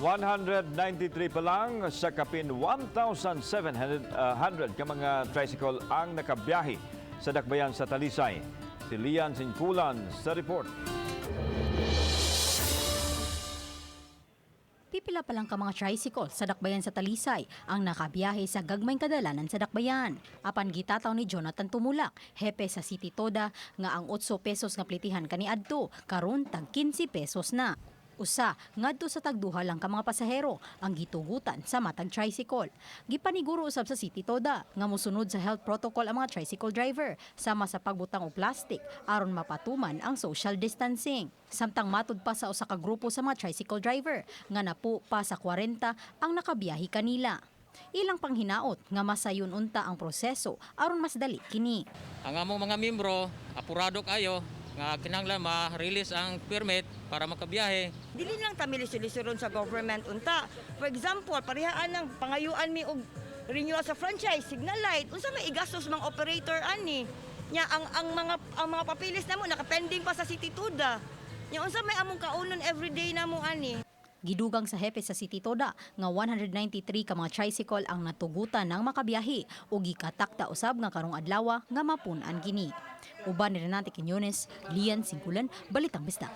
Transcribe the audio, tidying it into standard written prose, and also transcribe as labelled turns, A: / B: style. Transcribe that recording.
A: 193 pa lang sa kapin 1,700 ka mga tricycle ang nakabiyahe sa dakbayan sa Talisay. Si Lian Sinkulan sa report.
B: Pipila pa lang ka mga tricycle sa dakbayan sa Talisay ang nakabiyahe sa gagmayng kadalanan sa dakbayan. Apan gitataw ni Jonathan Tumulak, hepe sa City Toda, nga ang 8 pesos nga plitihan kaniadto, karon tag 15 pesos na. Usa, ngadto sa tagduha lang ka mga pasahero ang gitugutan sa matag tricycle. Gipaniguro usab sa City Toda nga mosunod sa health protocol ang mga tricycle driver sama sa pagbutang og plastic aron mapatuman ang social distancing. Samtang matud pa sa usa ka grupo sa mga tricycle driver nga napu pa sa 40 ang nakabiyahe kanila. Ilang panghinaot nga masayon unta ang proseso aron mas dali kini.
C: Ang among mga membro, apurado kayo nga kinahanglan ma-release ang permit para makabiyahe.
D: Dili lang ta milisod-lisoron sa government unta. For example, parehaan ng pangayuan mi og renewal sa franchise, signal light, unsa may igastos mga operator ani? Nya ang mga papilis namo nakapending pa sa City Tuda. Nya unsa may among kaunon everyday namo ani?
B: Gidugang sa hepe sa City Toda nga 193 ka mga tricycle ang natugutan ng makabiyahe ug gikatakda usab nga karong adlaw nga mapun-an kini. Uban ni Renate Quiñones, Lian Singkulan, Balitang Bisdak.